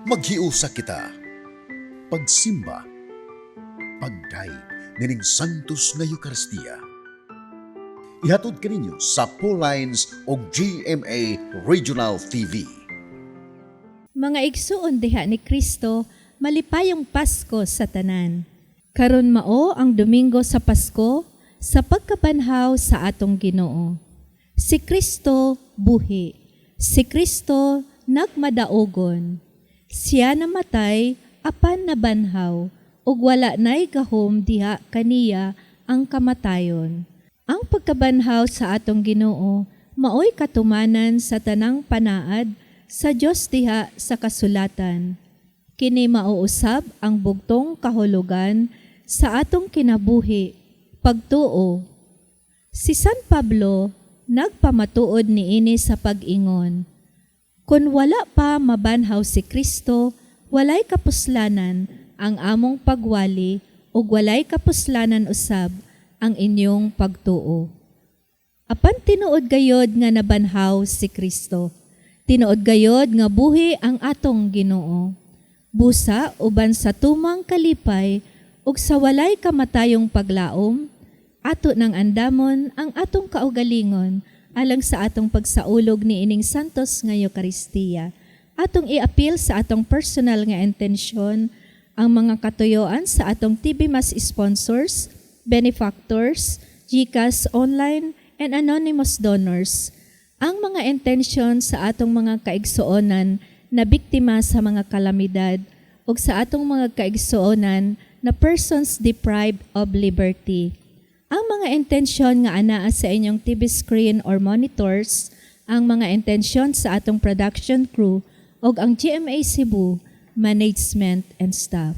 Maghiusa kita. Pagsimba. Pagdayeg nining Santos nga Eukaristiya. Ihatod kaninyo sa Lines o GMA Regional TV. Mga igsuon diha ni Kristo, malipayong Pasko sa tanan. Karon mao ang Domingo sa Pasko sa pagkabanhaw sa atong Ginoo. Si Kristo buhi. Si Kristo nagmadaogon. Siya namatay apan nabanhaw ug wala nay gahom diha kaniya ang kamatayon. Ang pagkabanhaw sa atong Ginoo maoy katumanan sa tanang panaad sa Dios diha sa kasulatan. Kini mao usab ang bugtong kahulugan sa atong kinabuhi, pagtuo. Si San Pablo nagpamatuod niini sa pag-ingon, "Kung wala pa mabanhaw si Kristo, walay kapuslanan ang among pagwali ug walay kapuslanan usab ang inyong pagtuo." Apan tinuod gayod nga nabanhaw si Kristo. Tinuod gayod nga buhi ang atong Ginoo. Busa uban sa tumang kalipay ug sa walay kamatayong paglaom, ato nang andamon ang atong kaugalingon alang sa atong pagsaulog ni ining Santos nga Eukaristiya. Atong iapil sa atong personal nga intensyon ang mga katuyoan sa atong TV Mass sponsors, benefactors, GCash online, and anonymous donors. Ang mga intensyon sa atong mga kaigsuonan na biktima sa mga kalamidad ug sa atong mga kaigsuonan na persons deprived of liberty. Ang mga intensyon nga anaa sa inyong TV screen or monitors, ang mga intensyon sa atong production crew ug ang GMA Cebu management and staff.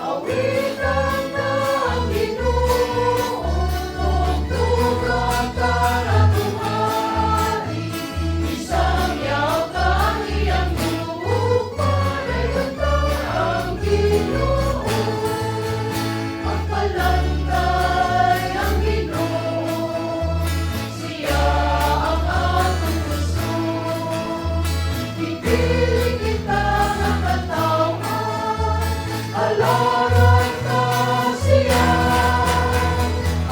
Awitan ta ang Ginoo, tugtugan ta atong hari. Isangyaw ta ang iyang gugma, dayon ta ang Ginoo. Pagpalantay ang Ginoo, siya ang atong kusog. Dipili kita nga katawhan, halaran ta siya.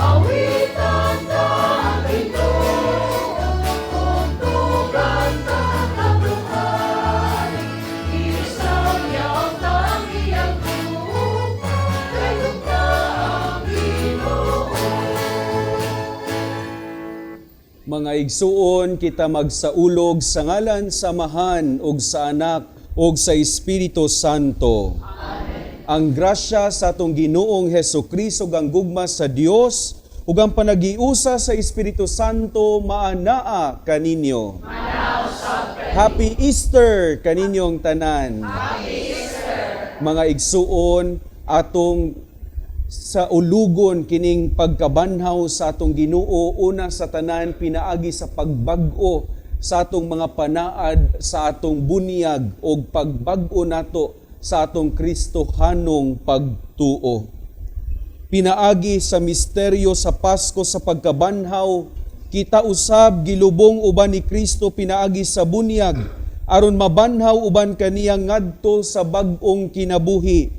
Awitan ta ang Ginoo, tugtugan ta atong hari. Isangyaw ta ang iyang gugma, dayon ta ang Ginoo. Mga igsuon, kita magsaulog sa ngalan sa Amahan ug sa Anak ug sa Espiritu Santo. Amen. Ang grasya sa atong Ginoong Hesus Kristo ug ang gugma sa Dios ug ang panagiusa sa Espiritu Santo maanaa kaninyo. Happy Easter kaninyong tanan. Happy Easter. Mga igsuon, atong saulugon kining pagkabanhaw sa atong Ginoo, una sa tanan pinaagi sa pagbag-o sa atong mga panaad sa atong bunyag og pagbag-o nato sa atong Kristohanong pagtuo. Pinaagi sa misteryo sa Pasko sa pagkabanhaw, kita usab gilubong uban ni Kristo pinaagi sa bunyag. aron mabanhaw uban kaniya ngadto sa bag-ong kinabuhi.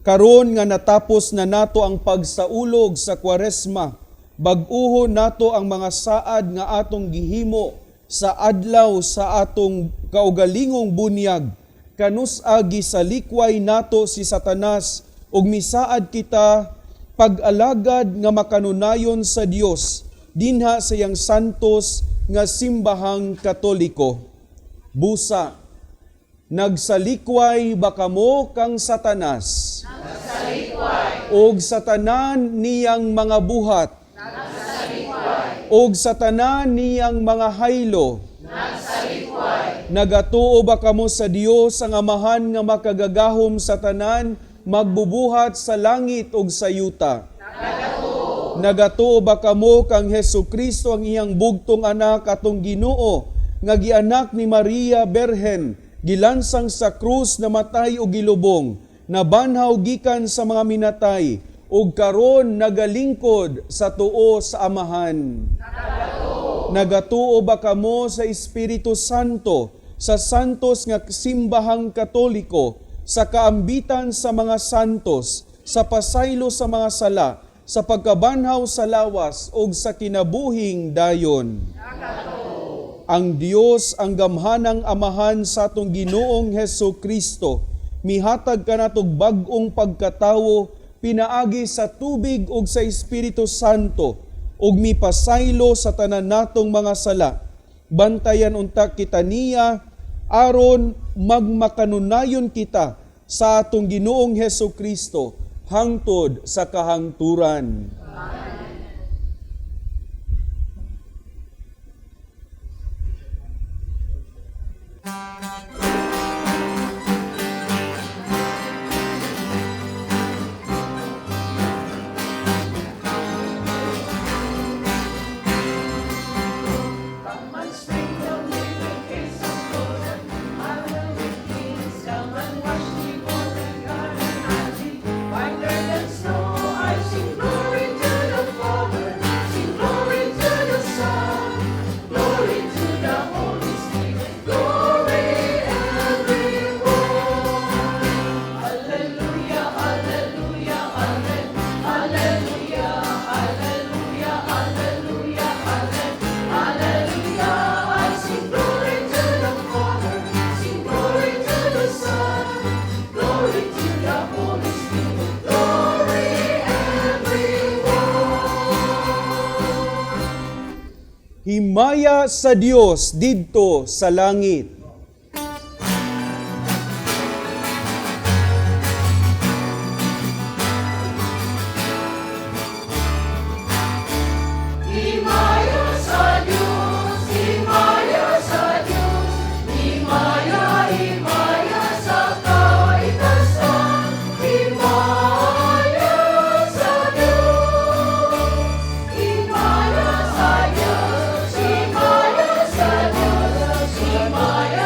Karon nga natapos na nato ang pagsaulog sa Kwaresma, bag-uhon nato ang mga saad nga atong gihimo sa adlaw sa atong kaugalingong bunyag. Kanus-a gisalikway nato si Satanas ug misaad kita pag-alagad nga makanunayon sa Dios dinha sa iyang santos nga simbahang Katoliko. Busa, nagsalikway ba kamo kang Satanas? Nagsalikway. Og sa tanan niyang mga buhat? Nagsalikway. Og sa tanan niyang mga haylo? Nagsalikway. Nagatuo ba kamo sa Dios ang Amahan nga makagagahom sa tanan, magbubuhat sa langit ug sa yuta? Nagatuo ba kamo kang Hesus Kristo ang iyang bugtong anak atong Ginoo nga gianak ni Maria Berhen, gilansang sa krus, namatay ug gilubong, nabanhaw gikan sa mga minatay ug karon nagalingkod sa tuo sa Amahan? Nagatuo ba kamo sa Espiritu Santo, sa santos nga simbahang Katoliko, sa kaambitan sa mga santos, sa pasaylo sa mga sala, sa pagkabanhaw sa lawas ug sa kinabuhing dayon? Ang Dios ang gamhanang Amahan sa atong Ginoong Heso Kristo mihatag kanatog bag-ong pagkatawo pinaagi sa tubig ug sa Espiritu Santo ug mipasaylo sa tanan natong mga sala. Bantayan unta kita niya aron magmakanunayon kita sa atong Ginoong Heso Kristo hangtod sa kahangturan. Come and spring the living kiss of golden. I will be cleansed. Come and wash me golden garden. I'll be whiter than snow. I sing glory to the Father. Sing glory to the Son. Glory to the Holy Spirit. Glory everyone. Hallelujah, hallelujah, hallelujah, hallelujah, hallelujah, hallelujah. I sing glory to the Father, sing glory to the Son, glory to the Holy Spirit, glory everyone. Himaya sa Dios didto sa langit. Himaya sa Diyos, himaya sa Diyos, himaya, himaya sa kaitasan, himaya sa Diyos, himaya sa Diyos, himaya sa Diyos, himaya.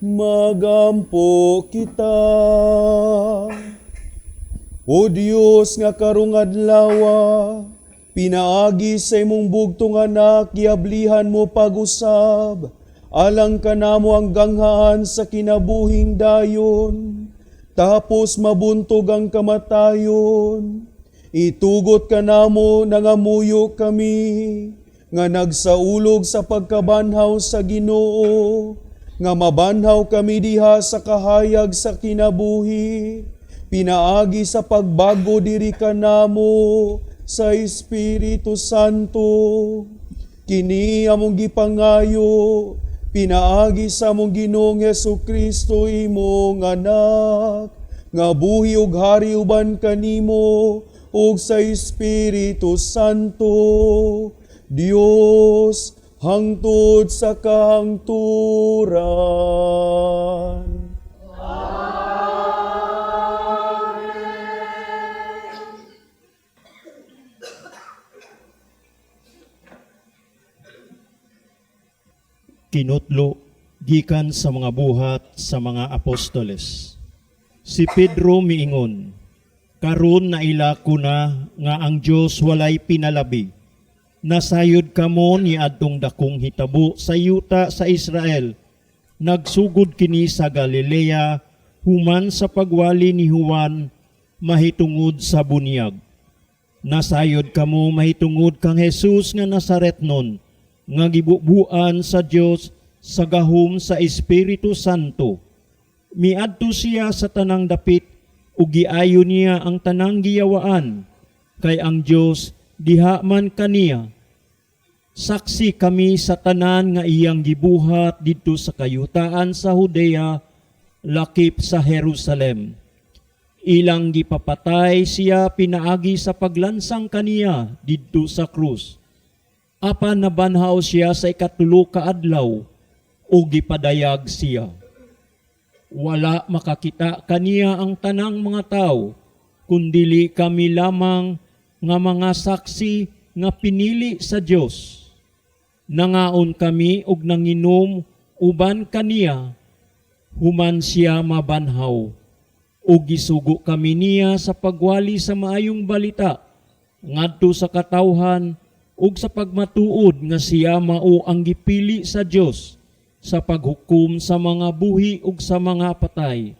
Magampo kita. O Dios nga karong adlawa, pinaagi sa imong bugtong anak, giablihan mo pag-usab, alang kanamo ang ganghaan sa kinabuhing dayon, tapos mabuntog ang kamatayon. Itugot kanamo nangamuyo kami, nga nagsaulog sa pagkabanhaw sa Ginoo, nga mabanhaw kami diha sa kahayag sa kinabuhi, pinaagi sa pagbago diri kanamo sa Espiritu Santo. Kini among gipangayo, pinaagi sa among Ginoong Hesukristo imong anak, nga buhi ug hari uban kanimo ug sa Espiritu Santo, Dios hangtod sa kahangturan. Kinutlo gikan sa mga buhat sa mga apostoles. Si Pedro miingon, "Karon naila ko na nga ang Dios walay pinalabi. Nasayod kamo ni adtong dakong hitabo sa yuta sa Israel. Nagsugod kini sa Galilea human sa pagwali ni Juan mahitungod sa bunyag. Nasayod kamo mahitungod kang Jesus nga Nazaretnon, nga gibubuan sa Dios sa gahom sa Espiritu Santo. Miadto siya sa tanang dapit ug giayo niya ang tanang giyawaan, kay ang Dios diha man kaniya. Saksi kami sa tanan nga iyang gibuhat didto sa kayutaan sa Judea, lakip sa Jerusalem. Ilang gipapatay siya pinaagi sa paglansang kaniya didto sa krus. Apan nabanhaw siya sa ikatulo ka adlaw ug gipadayag siya. Wala makakita kaniya ang tanang mga tao, kundili kami lamang nga mga saksi nga pinili sa Dios. Nangaon kami ug nanginom uban kaniya, human siya mabanhaw. Ug gisugo kami niya sa pagwali sa maayong balita ngadto sa katawhan ug sa pagmatuod nga siya mao ang gipili sa Dios sa paghukom sa mga buhi ug sa mga patay.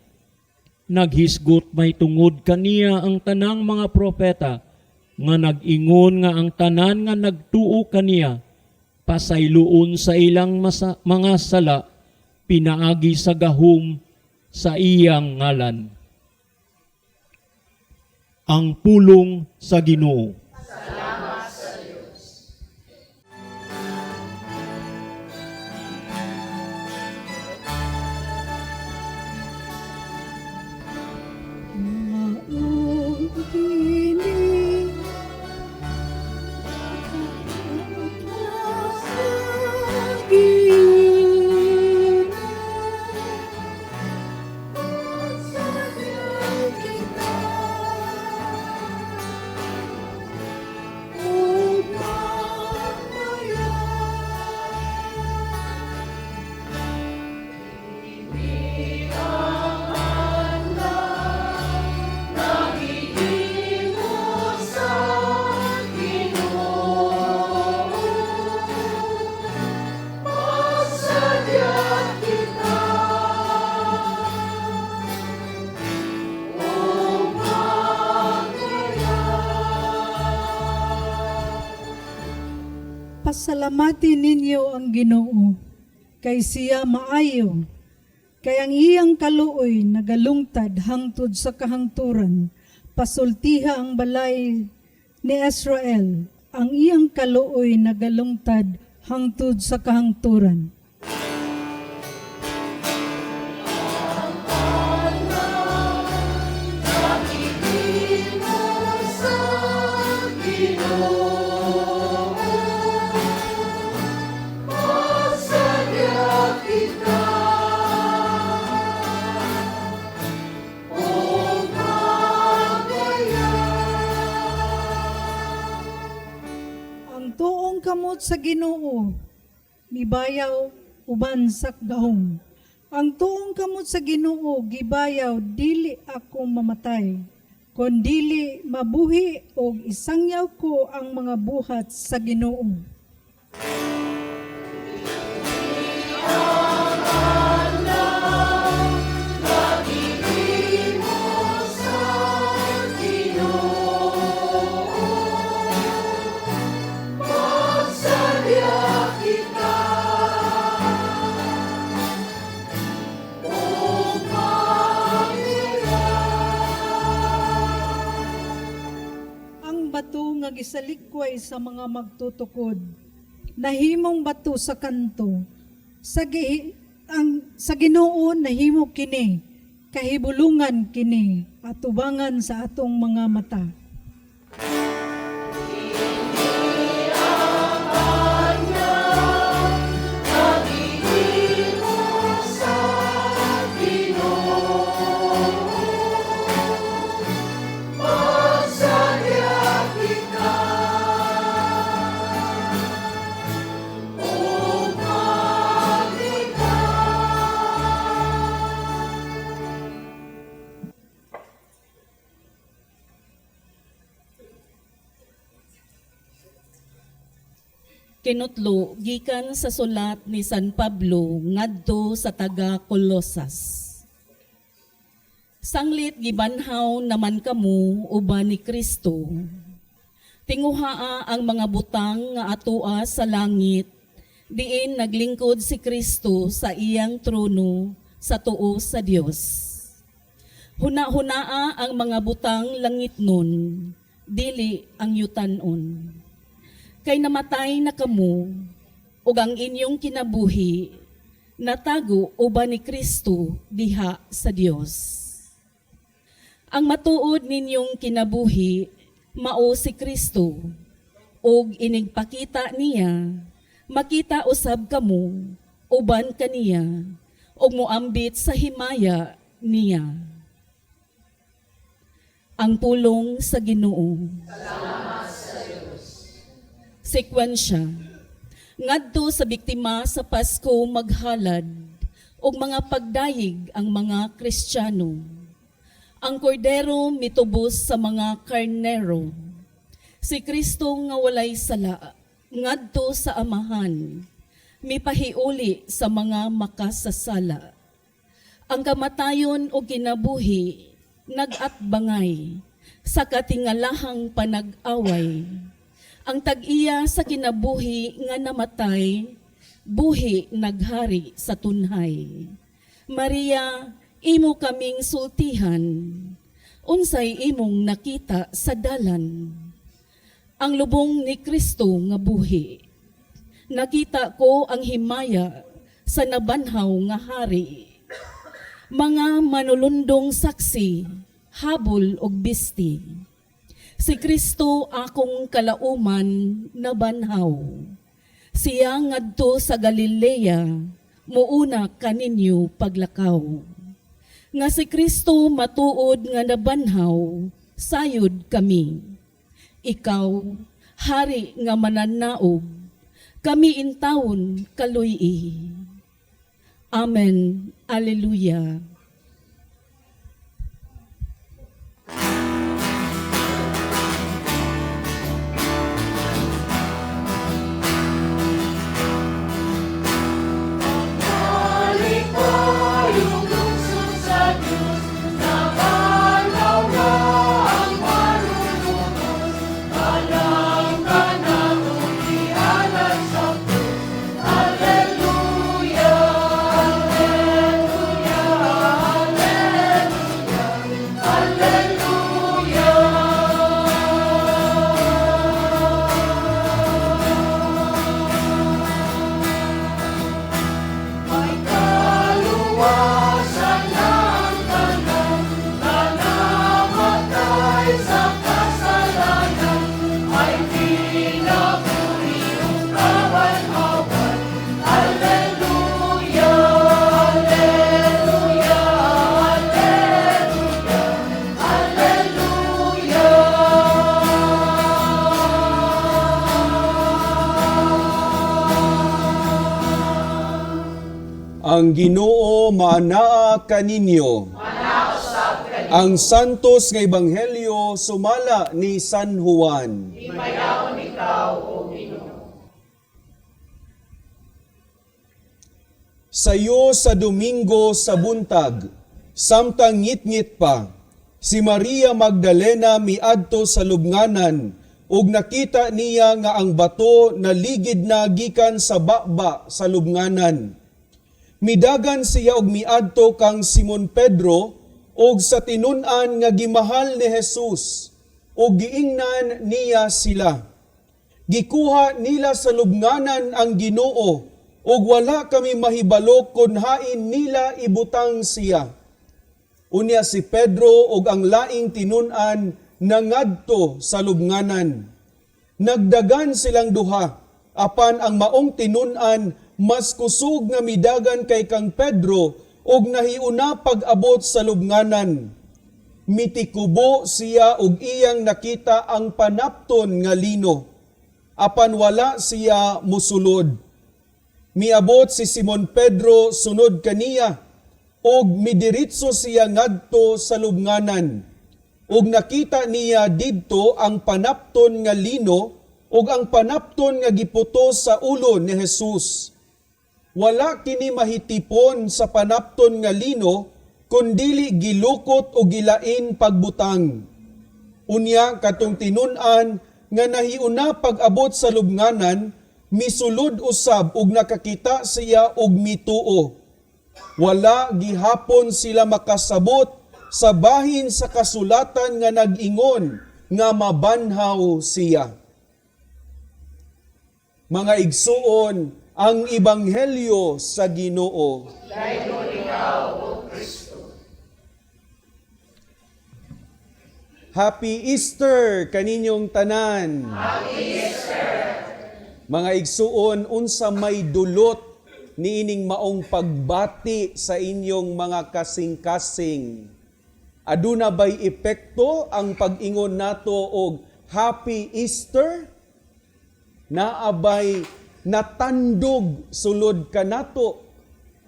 Naghisgot mahitungod kaniya ang tanang mga propeta nga nag-ingon nga ang tanan nga nagtuo kaniya pasayloon sa ilang mga sala pinaagi sa gahom sa iyang ngalan." Ang pulong sa Ginoo. Salamat sa Diyos. Maong kini Pasalamati ninyo ang Ginoo, kay siya maayo, kay ang iyang kaluoy nagalungtad hangtod sa kahangturan. Pasultiha ang balay ni Israel, ang iyang kaluoy nagalungtad hangtod sa kahangturan. Ang tuong kamot sa Ginoo mibayaw uban sa gahom. Ang tuong kamot sa Ginoo gibayaw, dili ako mamatay, kon dili mabuhi og isangyaw ko ang mga buhat sa Ginoo. Ang bato nga gisalikway sa mga magtutukod, nahimong bato sa kanto. Ang sa Ginoo nahimo kini, kahibulungan kini, atubangan sa atong mga mata. Kinutlo gikan sa sulat ni San Pablo ngadto sa taga Colosas. Sanglit gibanhaw naman kamo uban ni Kristo. Tinguhaa ang mga butang nga atoa sa langit, diin naglingkod si Kristo sa iyang trono sa tuo sa Dios. Huna-hunaa ang mga butang langitnon, dili ang yutanon. Kay namatay na kamo, ug ang inyong kinabuhi natago uban ni Kristo diha sa Dios. Ang matuod ninyong kinabuhi mao si Kristo, ug inigpakita niya, makita usab kamo uban kaniya ug moambit sa himaya niya. Ang pulong sa Ginoo. Sekwensya. Ngadto sa biktima sa Pasko maghalad og mga pagdayeg ang mga Kristiyano. Ang kordero mitubos sa mga karnero. Si Kristo nga walay sala ngadto sa Amahan, mipahiuli sa mga makasasala. Ang kamatayon o kinabuhi nag-atbangay sa katingalahang panag-away. Ang tag-iya sa kinabuhi nga namatay, buhi naghari sa tunhay. Maria, imo kaming sultihan, unsay imong nakita sa dalan? Ang lubong ni Kristo nga buhi. Nakita ko ang himaya sa nabanhaw nga hari. Mga manulundong saksi, habol og bisti. Si Kristo akong kalauman nabanhaw. Siya ngadto sa Galilea, muuna kaninyo paglakaw. Nga si Kristo matuod nga nabanhaw, sayod kami. Ikaw, hari nga mananaog, kami intawon kaluy. Amen. Alleluia. Malipayong lungsod sa Diyos, nabanhaw na ang manunubos. Alang ka na ihalad sa krus. Alleluia, Alleluia, Ang Ginoo maanaa kaninyo. Ang Santos nga Ebanghelyo sumala ni San Juan. Sayo sa Domingo sa buntag, samtang ngitngit pa, si Maria Magdalena miadto sa lubnganan ug nakita niya nga ang bato naligid na gikan sa baba sa lubnganan. Midagan siya og miadto kang Simon Pedro ug sa tinun-an nga gimahal ni Jesus ug giingnan niya sila. "Gikuha nila sa lubnganan ang Ginoo ug wala kami mahibalo kon hain nila ibutang siya." Unya si Pedro ug ang laing tinun-an nangadto sa lubnganan. Nagdagan silang duha, apan ang maong tinun-an mas kusog nga midagan kay kang Pedro ug nahiuna pag-abot sa lubnganan. Mitikubo siya ug iyang nakita ang panapton nga lino, apan wala siya musulod. Miabot si Simon Pedro sunod kaniya ug midiretso siya ngadto sa lubnganan. Ug nakita niya didto ang panapton nga lino ug ang panapton nga giputo sa ulo ni Jesus. Wala kini mahitipon sa panapton nga lino kundili gilukot o gilain pagbutang. Unya katong tinun-an nga nahiuna pag-abot sa lubnganan, misulod usab ug nakakita siya og mituo. Wala gihapon sila makasabot sa bahin sa kasulatan nga nag-ingon nga mabanhaw siya. Mga igsuon, ang ebanghelyo sa Ginoo. Happy Easter kaninyong tanan. Happy Easter. Mga igsuon, unsa may dulot niining maong pagbati sa inyong mga kasing-kasing? Aduna bay epekto ang pag-ingon nato og Happy Easter? Naabay natandog sulod kanato?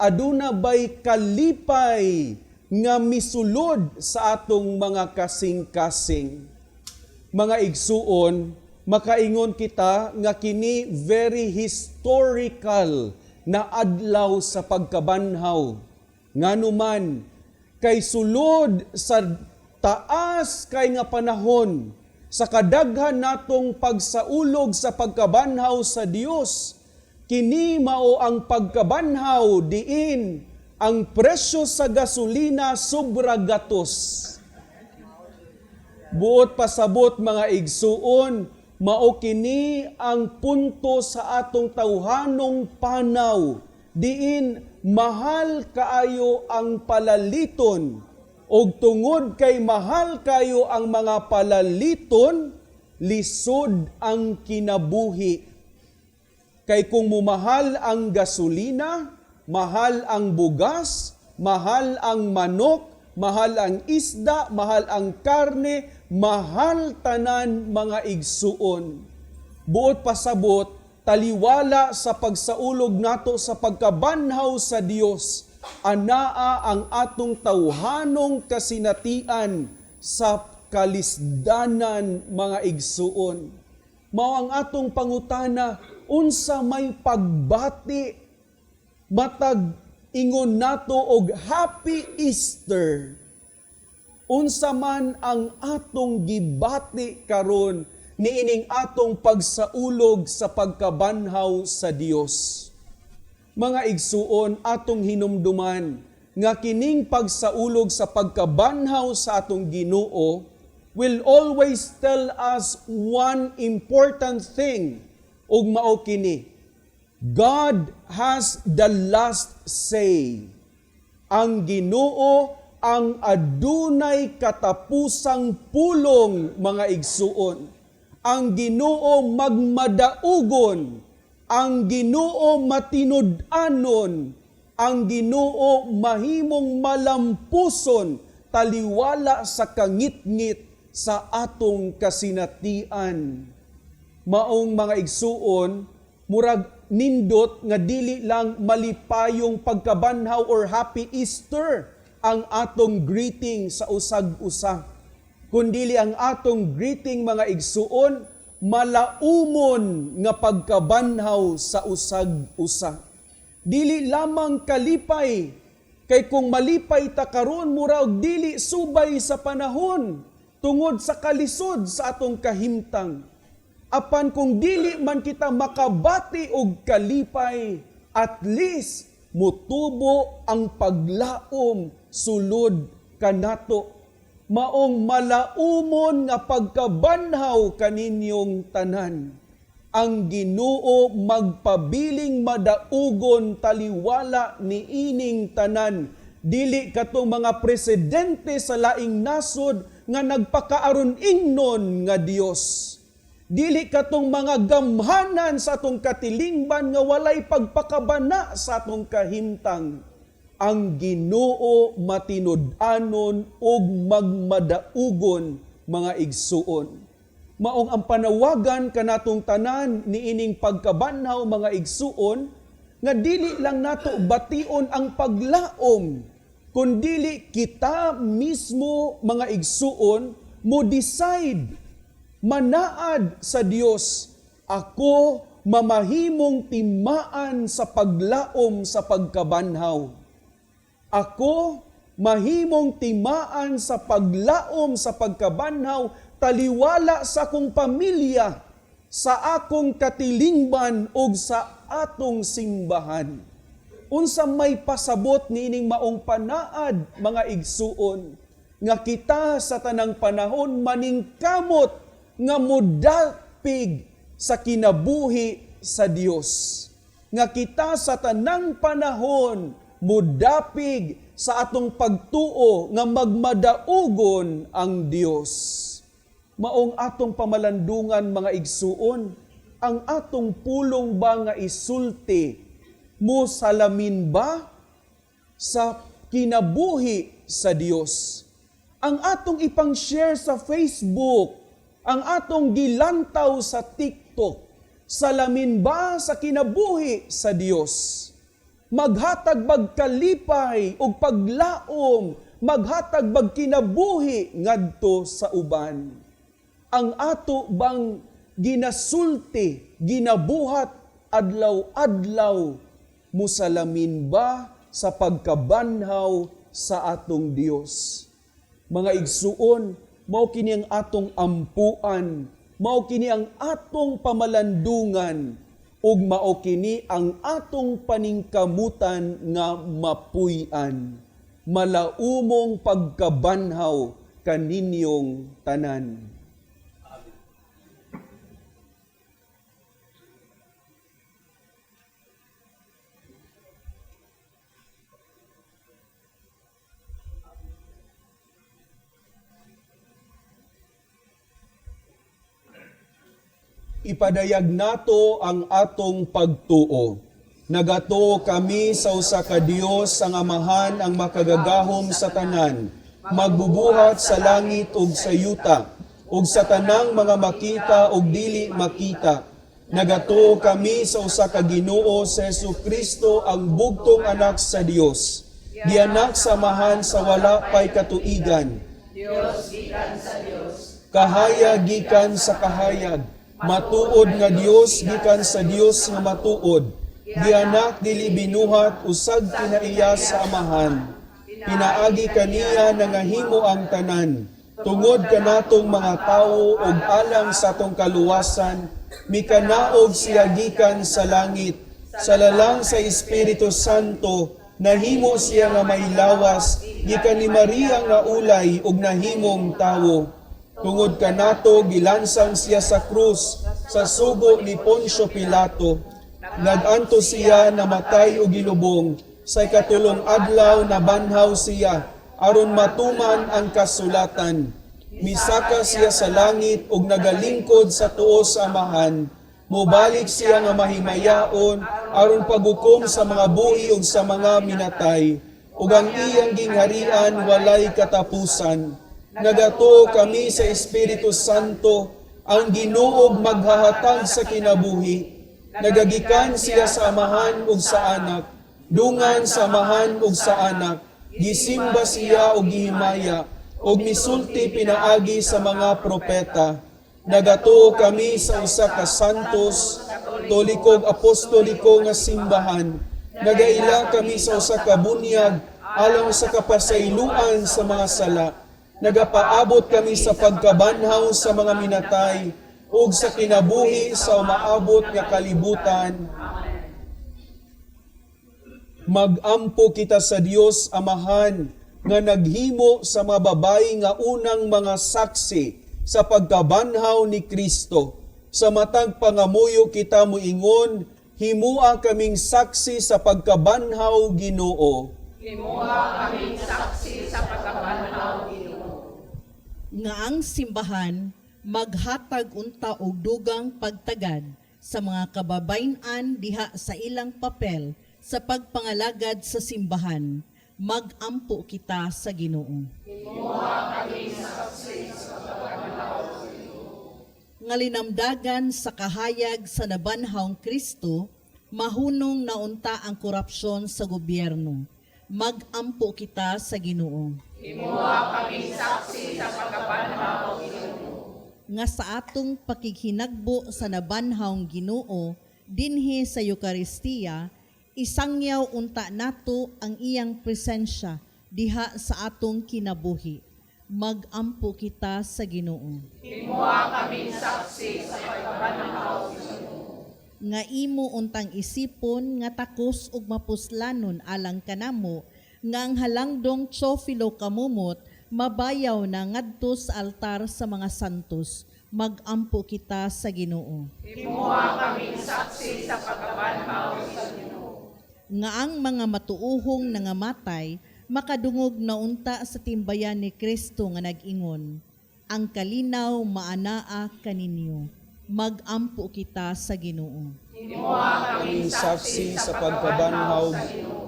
Aduna bay kalipay nga misulod sa atong mga kasing-kasing? Mga igsuon, makaingon kita nga kini very historical na adlaw sa pagkabanhaw. Nganuman, kay sulod sa taas kay nga panahon, sa kadaghan natong pagsaulog sa pagkabanhaw sa Dios, kini mao ang pagkabanhaw diin ang presyo sa gasolina sobra gatos. Buot pasabot, mga igsuon, mao kini ang punto sa atong tawhanong panaw diin mahal kaayo ang palaliton, og tungod kay mahal kayo ang mga palaliton, lisod ang kinabuhi. Kay kung mumahal ang gasolina, mahal ang bugas, mahal ang manok, mahal ang isda, mahal ang karne, mahal tanan, mga igsuon. Buot pasabot, taliwala sa pagsaulog nato sa pagkabanhaw sa Dios, anaa ang atong tawhanong kasinatian sa kalisdanan, mga igsuon. Mao ang atong pangutana, unsa may pagbati matag ingon nato og Happy Easter? Unsa man ang atong gibati karon niining atong pagsaulog sa pagkabanhaw sa Dios? Mga igsuon, atong hinumduman nga kining pagsaulog sa pagkabanhaw sa atong Ginoo will always tell us one important thing, ug mao kini: God has the last say. Ang Ginoo ang adunay katapusang pulong, mga igsuon. Ang Ginoo magmadaugon, ang Ginoo matinud-anon, ang Ginoo mahimong malampuson taliwala sa kangitngit sa atong kasinatian. Maong mga igsuon, Murag nindot nga dili lang malipayong pagkabanhaw or Happy Easter ang atong greeting sa usag-usa, kundili ang atong greeting, mga igsuon, malaumon nga pagkabanhaw sa usag-usa. Dili lamang kalipay, kay kung malipay ta karon murag dili subay sa panahon tungod sa kalisod sa atong kahimtang. Apan kung dili man kita makabati og kalipay, at least mutubo ang paglaom sulod kanato. Maong malaumon nga pagkabanhaw kaninyong tanan. Ang Ginoo magpabiling madaugon taliwala niining tanan. Dili katong mga presidente sa laing nasod nga nagpakaaron ingnon nga Dios. Dili katong mga gamhanan sa atong katilingban nga walay pagpakabana sa atong kahimtang. Ang Ginoo matinud-anon ug magmadaugon, mga igsuon. Maong ang panawagan kanatong tanan niining pagkabanhaw, mga igsuon, nga dili lang nato bation ang paglaom, kundili kita mismo, mga igsuon, mo decide manaad sa Dios. Ako mamahimong timaan sa paglaom sa pagkabanhaw. Ako mahimong timaan sa paglaom sa pagkabanhaw taliwala sa akong pamilya, sa akong katilingban ug sa atong simbahan. Unsa may pasabot niining maong panaad, mga igsuon, nga kita sa tanang panahon maningkamot nga mudapig sa kinabuhi sa Dios. Nga kita sa tanang panahon mudapig sa atong pagtuo nga magmadaugon ang Dios. Maong atong pamalandungan, mga igsuon, ang atong pulong ba nga isulti mo salamin ba sa kinabuhi sa Dios? Ang atong ipang-share sa Facebook, ang atong gilantaw sa TikTok, salamin ba sa kinabuhi sa Dios? Maghatag bag kalipay ug paglaom, maghatag bag kinabuhi ngadto sa uban? Ang ato bang ginasulti, ginabuhat adlaw-adlaw, musalamin ba sa pagkabanhaw sa atong Dios? Mga igsuon, mao kini ang atong ampuan, mao kini ang atong pamalandungan, ug mao kini ang atong paningkamutan nga mapuy-an. Malaumong pagkabanhaw kaninyong tanan. Ipadayag nato ang atong pagtuo. Nagatuo kami sa usa ka Dios, ang Amahan, ang makagagahom sa tanan, magbubuhat sa langit ug sa yuta, ug sa tanang mga makita ug dili makita. Nagatuo kami sa usa ka Ginoo, sa Hesukristo, ang bugtong anak sa Dios, gianak sa Amahan sa wala pay katuigan. Dios gikan sa Dios. Kahayag gikan sa kahayag, matuod nga Dios gikan sa Dios nga matuod, gianak dili binuhat, usag kinaiya sa Amahan. Pinaagi kaniya nangahimo ang tanan. Tungod kanatong mga tawo ug alang sa atong kaluwasan, mikanaog siya gikan sa langit. Sa lalang sa Espiritu Santo, nahimo siya nga may lawas, gikan ni Maria nga ulay ug nahimong tawo. Tungod kanato gilansang siya sa krus sa sugo ni Poncio Pilato. Nag-antos siya, namatay ug gilubong. Sa ikatulong adlaw nabanhaw siya aron matuman ang kasulatan. Misaka siya sa langit ug nagalingkod sa tuo sa Amahan. Mobalik siya nga mahimayaon aron paghukom sa mga buhi ug sa mga minatay. Ug ang iyang gingharian walay katapusan. Nagatuo kami sa Espiritu Santo, ang Ginoo maghahatag sa kinabuhi. Nagagikan siya sa Amahan ug sa Anak, dungan sa Amahan ug sa Anak, gisimba siya og gihimaya, ug misulti pinaagi sa mga propeta. Nagatuo kami sa usa ka santos, katoliko ug apostoliko nga simbahan. Nagaila kami sa usa ka bunyag alang sa kapasayloan sa mga sala. Nagapaabot kami sa pagkabanhaw sa mga minatay ug sa kinabuhi sa umaabot nga kalibutan. Magampo kita sa Dios Amahan nga naghimo sa mga babayi nga unang mga saksi sa pagkabanhaw ni Kristo. Sa matag pangamuyo kita moingon, himua kaming saksi sa pagkabanhaw, Ginoo. Himua kaming saksi sa pagkabanhaw, Ginoo. Nga ang simbahan maghatag unta og dugang pagtagad sa mga kababayen-an diha sa ilang papel sa pagpangalagad sa simbahan. Magampo kita sa Ginoo. Nga linamdagan sa kahayag sa nabanhawng Kristo, mahunong na unta ang korupsyon sa gobyerno. Magampo kita sa Ginoo. Himua kaming saksi sa pagkabanhaw, Ginoo. Nga sa atong pakighinagbo sa nabanhawng Ginoo dinhi sa Eukaristiya, isangyaw unta nato ang iyang presensya diha sa atong kinabuhi. Magampo kita sa Ginoo. Himua kaming saksi sa pagkabanhaw, Ginoo. Nga imo untang isipon nga takos ug mapuslanon alang kanamo nga ang halangdong Teofilo Camomot mabayaw na ngadto sa altar sa mga santos. Magampo kita sa Ginoo. Himua kaming saksi sa pagkabanhaw, Ginoo. Nga ang mga matuuhong nangamatay makadungog na unta sa timbayan ni Kristo nga nag-ingon, ang kalinaw maanaa kaninyo. Magampo kita sa Ginoo. Himua Kaming kaming saksi sa pagkabanhaw, pagkabanhaw. Ginoo.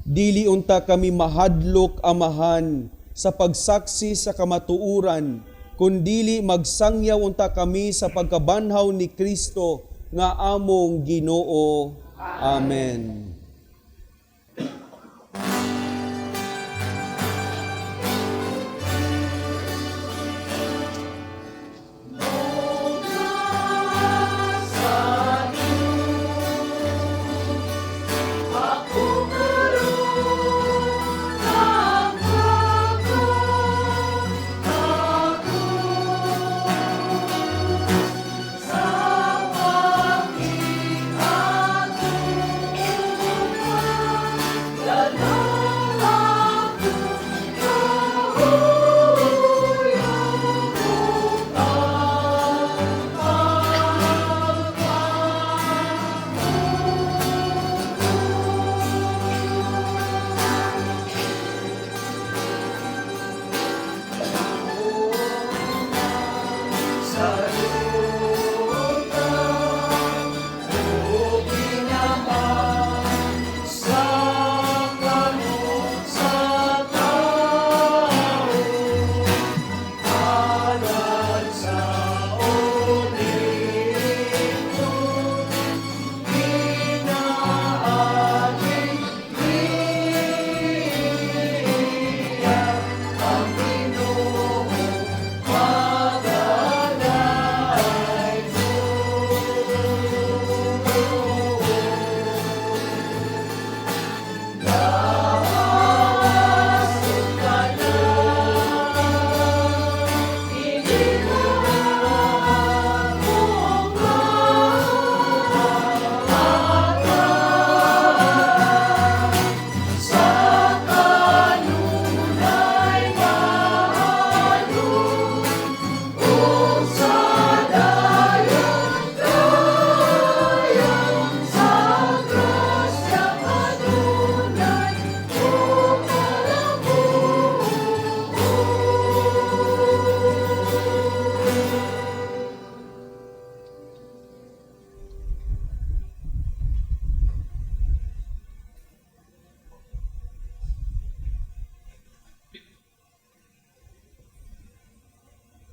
Dili unta kami mahadlok, Amahan, sa pagsaksi sa kamatuoran, kundili magsangyaw unta kami sa pagkabanhaw ni Kristo nga among Ginoo. Amen. Sa pag-iatong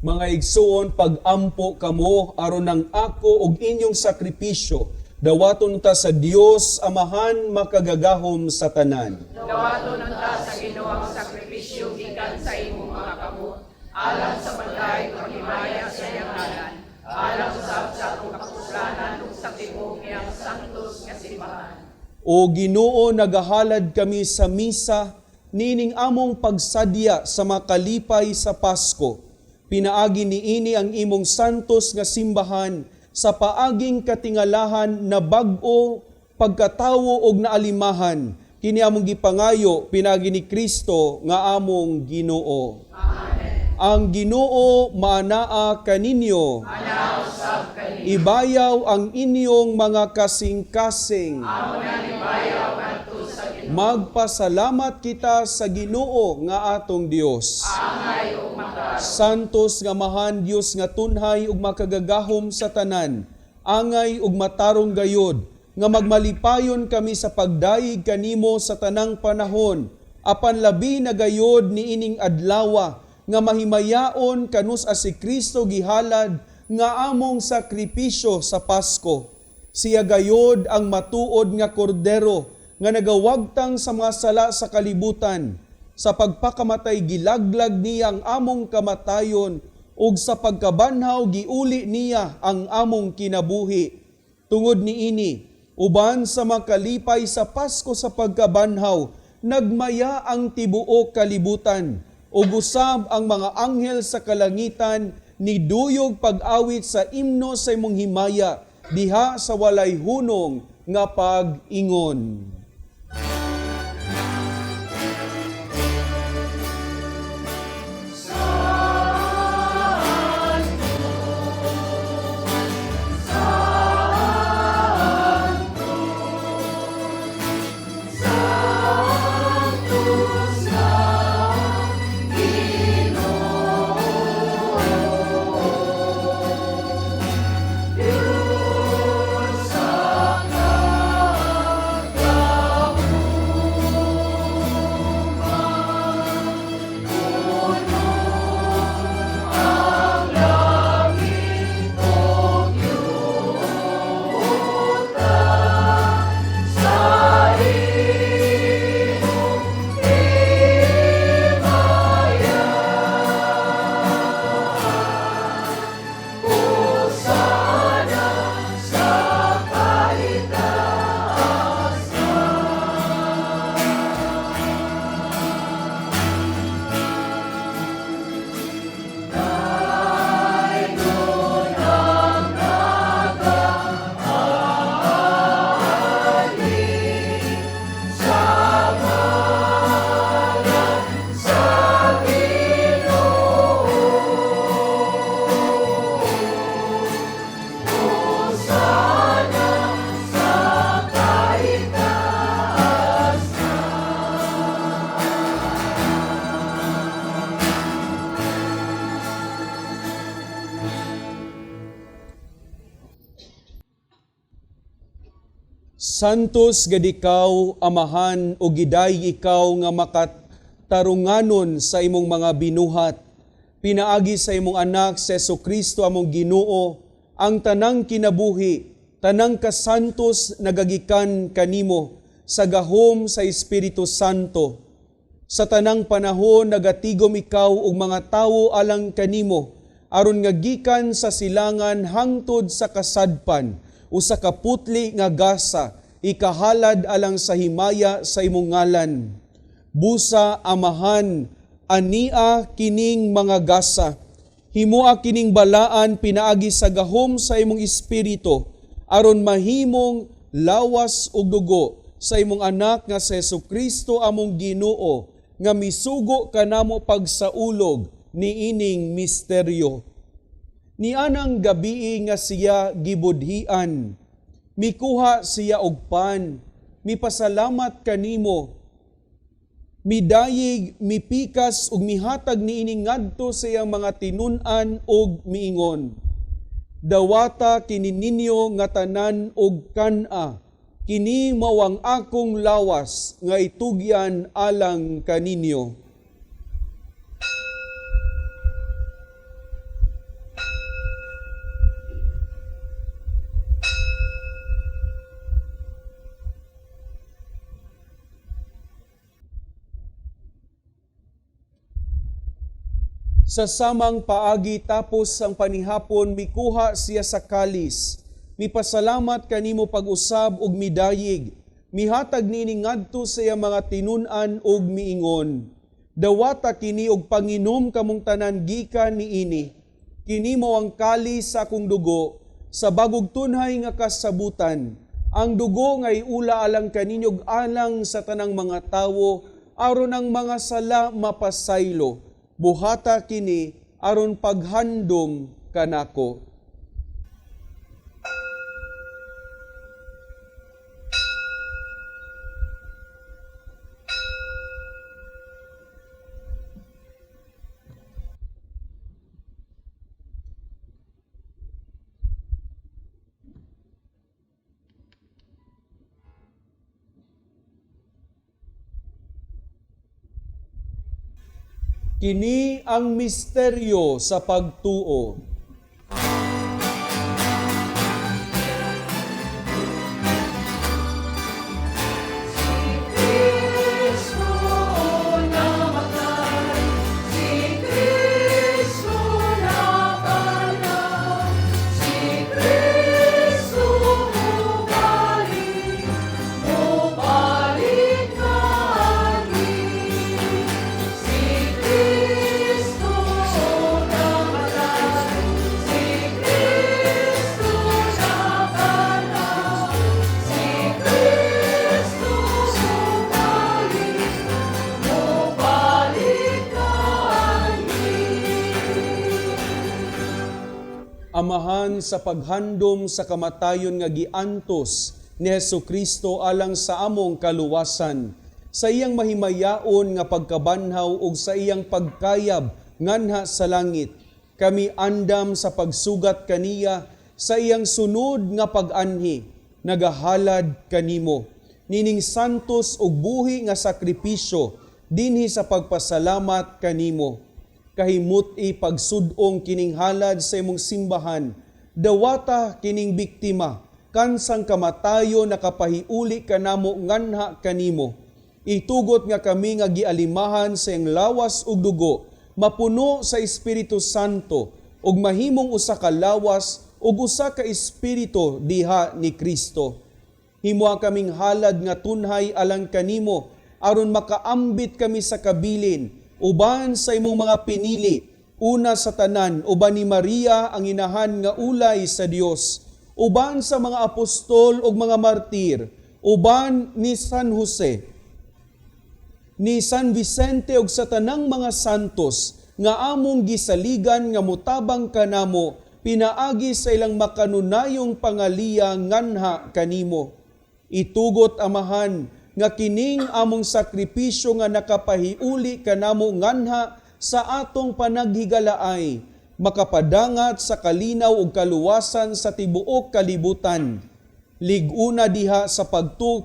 Mga igsuon, pag-ampo kamo aron ang ako og inyong sakripisyo dawaton ta sa Dios Amahan makagagahom sa tanan. Dawaton unta sa Ginoo ang sakripisyo gikan sa imong mga kamot, alang sa pagdayeg ug himaya sa iyang ngalan, alang usab sa atong kapuslanan ug sa tibuok niyang santos nga simbahan. O Ginoo, nagahalad kami sa misa niining among pagsadya sa makalipay sa Pasko. Pinaagi niini ang imong santos nga simbahan sa paaging katingalahan na bag-o, pagkatawo og naalimahan. Kini among gipangayo pinaagi ni Kristo nga among Ginoo. Amen. Ang Ginoo maanaa kaninyo. Ibayaw ang inyong mga kasing-kasing. Magpasalamat kita sa Ginoo nga atong Dios. Santos nga Amahan, Dios nga tunhay ug makagagahom sa tanan, angay ug matarong gayod, nga magmalipayon kami sa pagdayeg kanimo sa tanang panahon, apan labi na gayod niining adlawa nga mahimayaon kanus-a si Kristo gihalad nga among sakripisyo sa Pasko. Siya gayod ang matuod nga kordero nga nagawagtang sa mga sala sa kalibutan. Sa pagpakamatay gilaglag niya ang among kamatayon ug sa pagkabanhaw giuli niya ang among kinabuhi. Tungod niini, uban sa makalipay sa Pasko sa pagkabanhaw, nagmaya ang tibuok kalibutan ug usab ang mga anghel sa kalangitan niduyog pag-awit sa imno sa imong himaya diha sa walay hunong nga pag-ingon. Santos gad ikaw, Amahan, o giday ikaw nga makatarunganon sa imong mga binuhat. Pinaagi sa imong anak, sa Hesukristo among Ginoo, ang tanang kinabuhi, tanang kasantos nagagikan kanimo sa gahom sa Espiritu Santo. Sa tanang panahon nagatigom ikaw og mga tawo alang kanimo, aron nga gikan sa silangan hangtod sa kasadpan, usa ka putli nga gasa, ikahalad alang sa himaya sa imong ngalan. Busa, Amahan, ania kining mga gasa. Himoa kining balaan pinaagi sa gahom sa imong espiritu, aron mahimong lawas ug dugo sa imong anak nga si Hesukristo among Ginoo, nga misugo kanamo pagsaulog niining misteryo. Nianang gabii nga siya gibudhian, mikuha siya og pan, mipasalamat kanimo, midayig, mipikas ug mihatag niini ngadto sa iyang mga tinun-an ug miingon. Dawata kini ninyo nga tanan og kan-a, kini mao ang akong lawas nga itugyan alang kaninyo. Sa samang paagi tapos ang panihapon, mikuha siya sa kalis. Mipasalamat kanimo pag-usab ug midayig. Mihatag niini ngadto sa iyang mga tinun-an ug miingon: Dawata kini og panginom kamong tanan gikan niini. Kini mao ang kalis sa akong dugo sa bagog tunhay nga kasabutan. Ang dugo nga iula alang kaninyo ug alang sa tanang mga tawo aron ang mga sala mapasaylo. Buhata kini aron paghandom kanako. Kini ang misteryo sa pagtuo. Kristo namatay, si Kristo napangaw, si Kristo mubalik, mubalik kaagi. Si Kristo namatay, si Kristo napangaw, si Kristo mubalik, mubalik kaagi. Amahan, sa paghandom sa kamatayon nga giantos ni Hesukristo alang sa among kaluwasan, sa iyang mahimayaon nga pagkabanhaw ug sa iyang pagkayab nganha sa langit, kami andam sa pagsugat kaniya sa iyang sunod nga pag-anhi, nagahalad kanimo nining santos ug buhi nga sakripisyo dinhi sa pagpasalamat kanimo. Kahimut-i pagsud-ong kining halad sa imong simbahan, dawata kining biktima, kansang kamatayo nakapahiuli kanamo nganha kanimo. Itugot nga kami nga gialimahan sa iyang lawas ug dugo, mapuno sa Espiritu Santo, ug mahimong usa ka lawas ug usa ka espiritu diha ni Kristo. Himoa kaming halad nga tunhay alang kanimo, aron makaambit kami sa kabilin, uban sa imong mga pinili, una sa tanan, uban ni Maria ang inahan nga ulay sa Dios, uban sa mga apostol ug mga martir, uban ni San Jose, ni San Vicente ug sa tanang mga santos nga among gisaligan nga motabang kanamo pinaagi sa ilang makanunayong pangaliya nganha kanimo. Itugot, Amahan, nga kining among sakripisyo nga nakapahiuli kanamo nganha sa atong panaghigalaay, makapadangat sa kalinaw ug kaluwasan sa tibuok kalibutan. Lig-una diha sa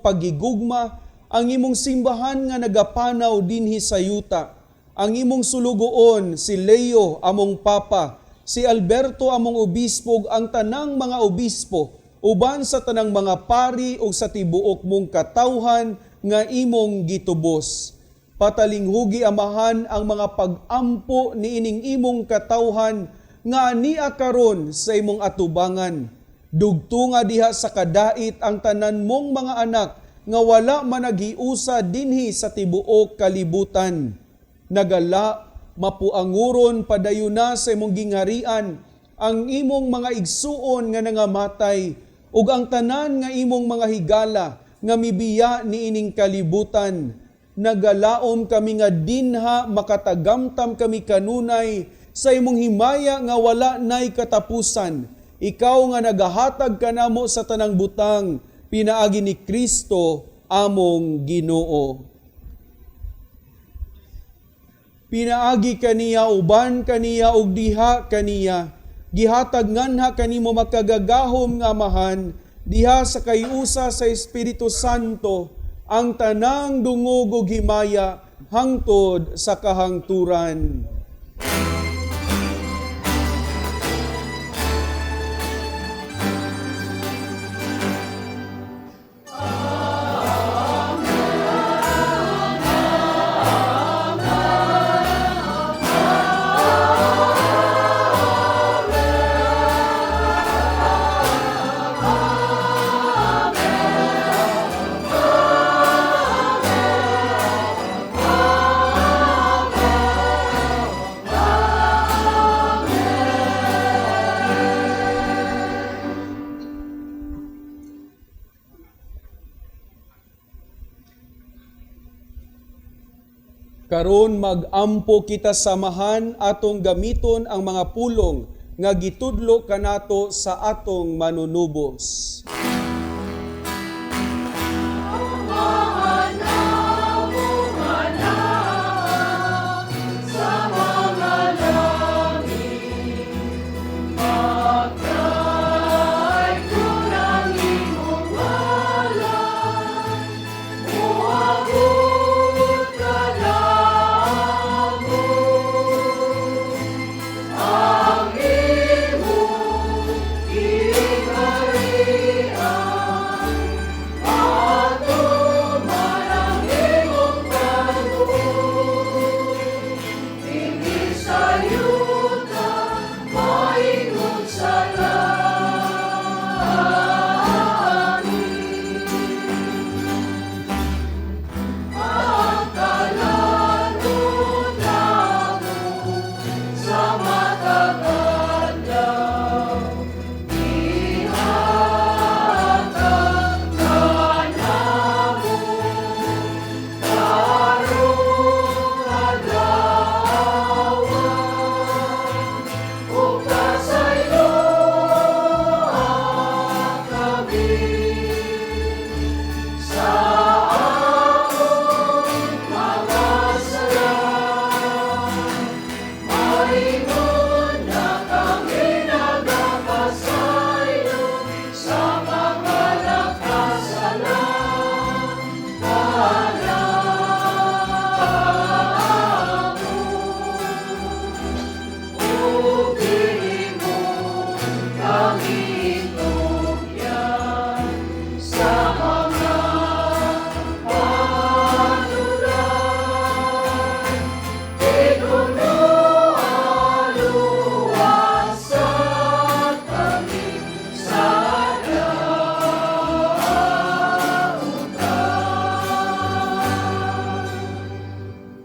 paggigugma ang imong simbahan nga nagapanaw dinhi sa yuta. Ang imong sulugoon si Leo among Papa, si Alberto among obispo ug ang tanang mga obispo, uban sa tanang mga pari ug sa tibuok mong katawhan nga imong gitubos. Patalinghugi, Amahan, ang mga pag-ampo niining imong katawhan nga ania karon sa imong atubangan. Dugtunga diha sa kadait ang tanan mong mga anak nga wala managhiusa dinhi sa tibuok kalibutan. Nagala mapuanguron padayuna sa imong gingharian ang imong mga igsuon nga nangamatay ug ang tanan nga imong mga higala nga mibiya niining kalibutan. Nagalaom kami nga dinha makatagamtam kami kanunay sa imong himaya nga wala nay katapusan. Ikaw nga nagahatag kanamo sa tanang butang, pinaagi ni Kristo among Ginoo. Pinaagi kaniya, uban kaniya, ug diha kaniya, gihatag nganha kanimo makagagahom nga Amahan, diha sa kayusa sa Espiritu Santo, ang tanang dungog ug himaya hangtod sa kahangturan. Karon mag-ampo kita samahan atong gamiton ang mga pulong nga gitudlo kanato sa atong manunubos.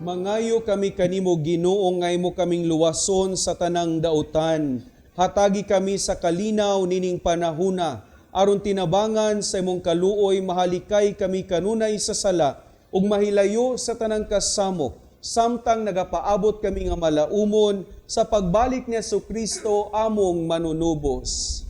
Mangayo kami kanimo, Ginoo, nga imo kaming luwason sa tanang dautan. Hatagi kami sa kalinaw nining panahuna, aron tinabangan sa imong kaluoy mahalikay kami kanunay sa sala ug mahilayo sa tanang kasamok, samtang nagapaabot kami nga malaumon sa pagbalik ni Hesukristo among manunubos.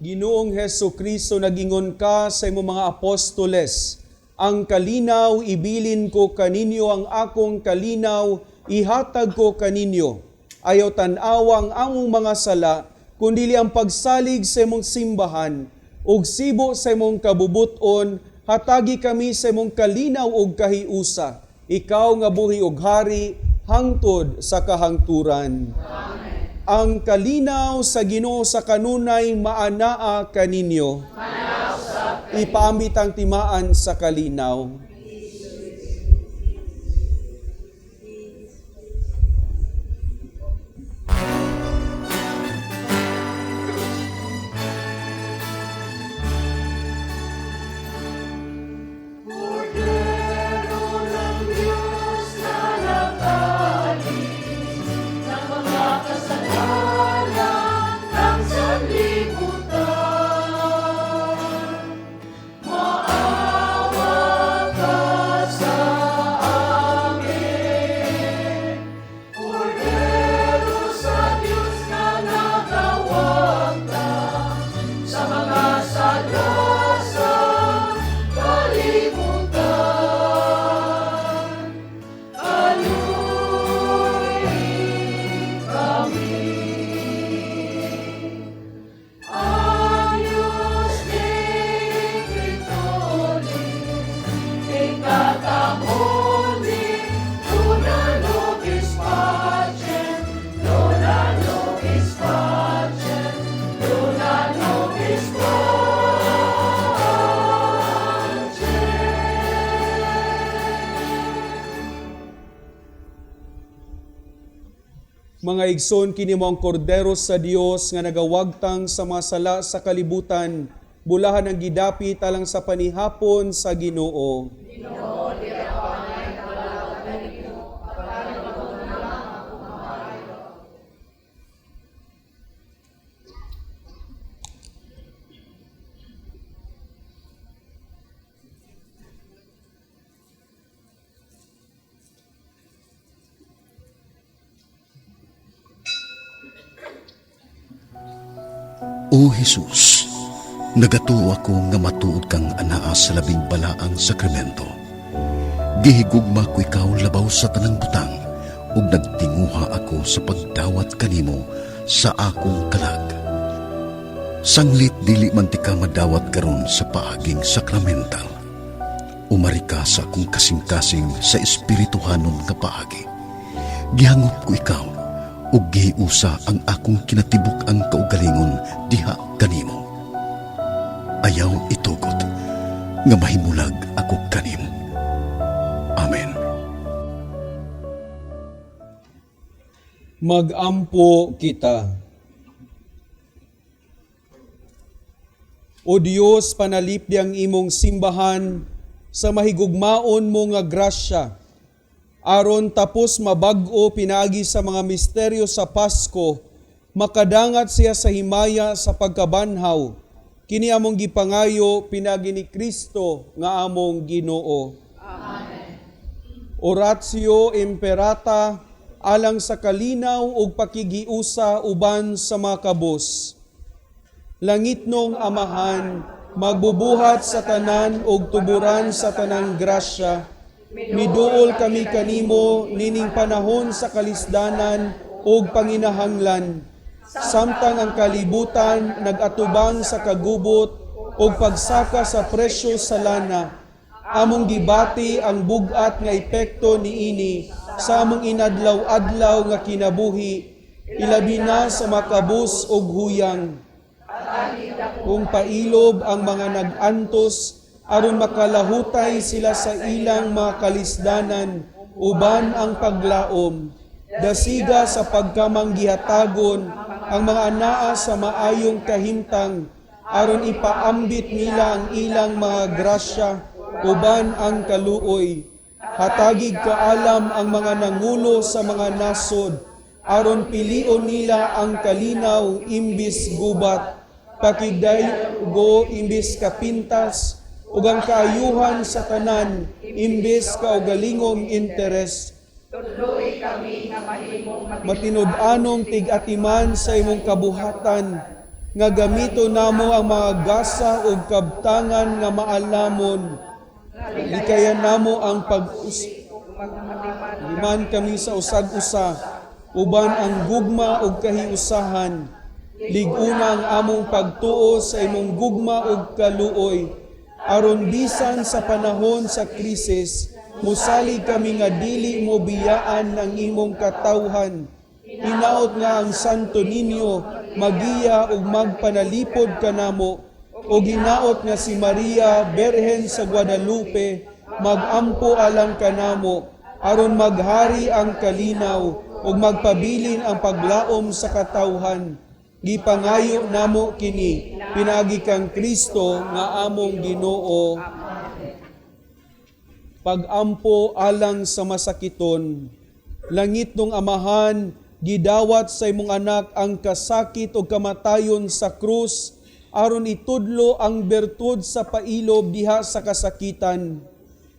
Ginoong Hesukristo, nagingon ka sa imong mga apostoles, ang kalinaw ibilin ko kaninyo, ang akong kalinaw ihatag ko kaninyo. Ayaw tan-awa ang among mga sala, kundili ang pagsalig sa imong simbahan, ug sibo sa imong kabubuton, hatagi kami sa imong kalinaw ug kahiusa. Ikaw nga buhi ug hari, hangtod sa kahangturan. Amen. Ang kalinaw sa Ginoo sa kanunay maanaa kaninyo. Ipaambit ang timaan sa kalinaw. Maawa Mga igsoon, kini mao ang kordero sa Dios nga nagawagtang sa mga sala sa kalibutan. Bulahan ang gidapit alang sa panihapon sa Ginoo. O Jesus, nagatuo ako nga matuod kang anaa sa labing balaang sakramento. Gihigugma ko ikaw labaw sa tanang butang ug nagtinguha ako sa pagdawat kanimo sa akong kalag. Sanglit dili man tika madawat karon sa paaging sakramental. Umari ka sa akong kasing-kasing sa espirituhanon nga paagi. Gihangop ko ikaw ug gihiusa ang akong kinatibuk-ang kaugalingon diha kanimo. Ayaw itugot nga mahimulag ako kanimo. Amen. Magampo kita. O Dios, panalipdi ang imong simbahan sa mahigugmaon mo nga grasya, aron tapos mabag-o pinaagi sa mga misteryo sa Pasko, makadangat siya sa himaya sa pagkabanhaw. Kini among gipangayo pinaagi ni Kristo nga among Ginoo. Amen. Oratio Imperata alang sa kalinaw ug pakigiusa uban sa mga kabus. Langitnong Amahan, magbubuhat sa tanan ug tuburan sa tanang grasya, miduol kami kanimo nining panahon sa kalisdanan ug panginahanglan, samtang ang kalibutan nagatubang sa kagubot ug pagsaka sa presyo sa lana. Among gibati ang bug-at nga epekto niini sa among inadlaw-adlaw nga kinabuhi, ilabi na sa makabus ug huyang. Kung pailob ang mga nag-antos, aron makalahutay sila sa ilang mga kalisdanan, uban ang paglaom. Dasiga sa pagkamanggihatagon ang mga anaa sa maayong kahimtang, aron ipaambit nila ang ilang mga grasya, uban ang kaluoy. Hatagig kaalam ang mga nangulo sa mga nasod, aron pilion nila ang kalinaw imbis gubat, pakigdaygo imbis kapintas, ug ang kaayuhan sa tanan imbis kaugalingong interes. Matinud-anong tig-atiman sa imong kabuhatan, nga gamito namo ang mga gasa ug kabtangan nga maalamon. Likayan namo ang pag-us. Liman kami sa usag-usa, uban ang gugma ug kahiusahan. Lig-una ang among pagtuo sa imong gugma ug kaluoy, aron bisan sa panahon sa krisis, musalig kami nga dili mo biyaan ang imong katawhan. Hinaot nga ang Santo Niño magiya ug magpanalipod kanamo, ug hinaot nga si Maria Berhen sa Guadalupe magampo alang kanamo, aron maghari ang kalinaw ug magpabilin ang paglaom sa katawhan. Gipangayo namo kini pinaagi kang Kristo nga among Ginoo. Pagampo alang sa masakiton. Langitnong Amahan, gidawat sa imong anak ang kasakit ug kamatayon sa krus aron itudlo ang bertud sa pailob diha sa kasakitan.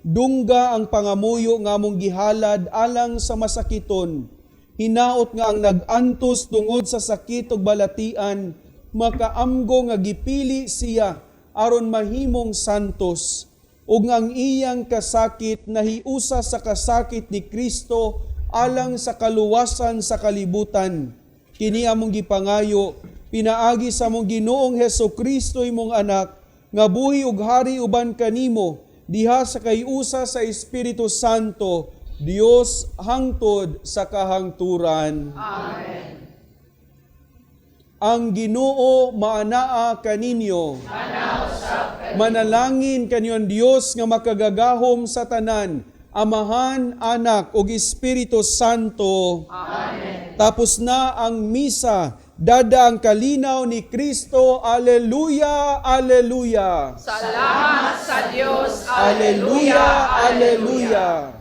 Dungga ang pangamuyo nga among gihalad alang sa masakiton. Hinaot nga ang nag-antos tungod sa sakit ug balatian, makaamgo nga gipili siya aron mahimong santos, ug nga ang iyang kasakit nahiusa sa kasakit ni Kristo alang sa kaluwasan sa kalibutan. Kini among gipangayo pinaagi sa among Ginoong Hesus Kristo, imong anak, nga buhi ug hari uban kanimo diha sa kayusa sa Espiritu Santo, Dios hangtod sa kahangturan. Amen. Ang Ginoo maanaa kaninyo. Manalangin kanyo ang Dios nga makagagahom sa tanan, Amahan, Anak ug Espiritu Santo. Amen. Tapos na ang misa. Dada ang kalinaw ni Kristo. Aleluya, aleluya. Salamat sa Diyos. Aleluya, aleluya.